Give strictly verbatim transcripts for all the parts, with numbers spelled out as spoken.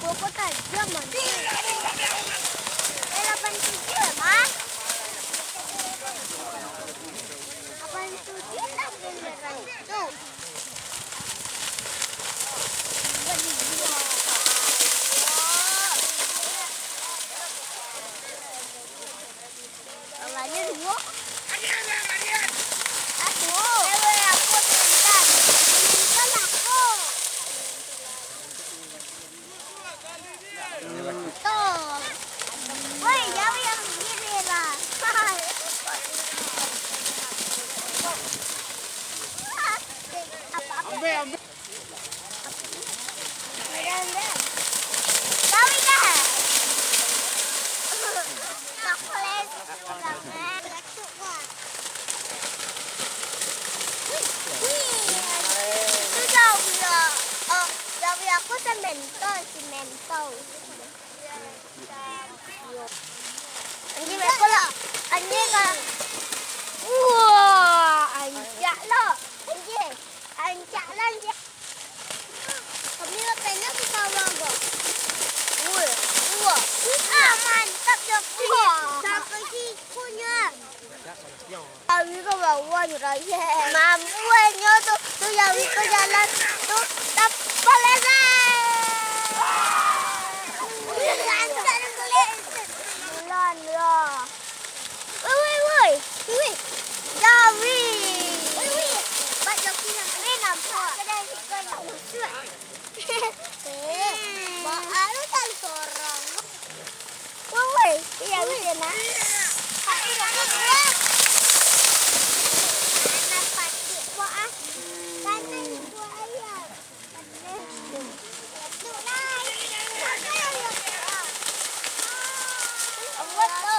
Kok tajam, man? Eh, lapan tujuh, man. Lapan tujuh lah beneran itu. Tangannya dua. Aduh. Ewe, aku pintar. Pintar aku. Tuh. Woi, jauh yang gini lah. Apa-apa. Ambil, ambil. Itu jauh ya. Oh, jauh ya. Aku sementol, sementol. Anjing, beko lah. Anjing lah. Wah, anjak lah. Anjing. Anjak lah, anjing. Kami lah pengen ke sawah, kok. Wah, wah. Ah, mantap, Joki. Wah. Sampai sikunya. Jawi ka bawah, Juragan. Mampu, eh, nyo tu. Tu Jawi ka jalan tu. Tapalesai. Bulan, yo. Woi, woi, woi. Woi. Jawi. Woi, woi. Bat Joki sampai nampak. Kedai siko nak usut. Eh, baa lu cari sorang? Woi, woi, iya, woi, bisa, nah. Anak patik, wah, ah. Tanah ibu ayah. Apa tu?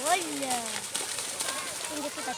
Wala. Tinggi kita.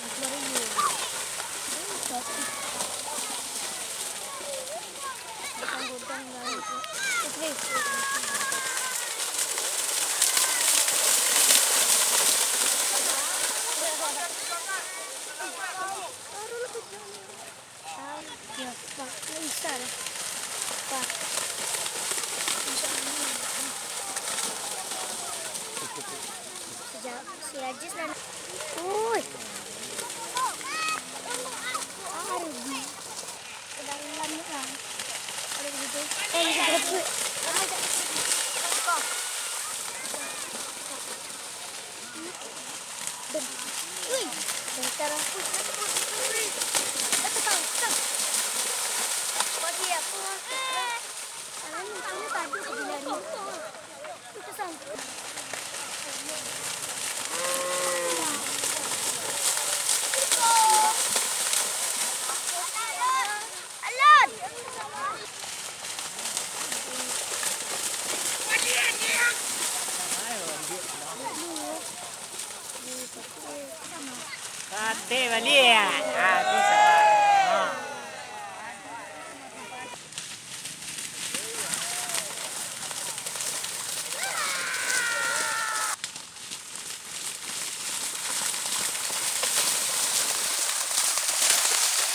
Lima ribu. Hmm, cantik. Godang-godang lah itu. Oke. Ah, ya, Pak, nggak bisa lah. Pak. Bisa ini. Sejak si Ajis nanti. Uy. Aduh. Udah lama lah. Aduh, gitu. Eh, gitu, gitu. Wih, bentar. Bagi aku. Tangan mukanya tadi sebenarnya. Itu sampai. Alan. Ate baliak. Ah, bisa.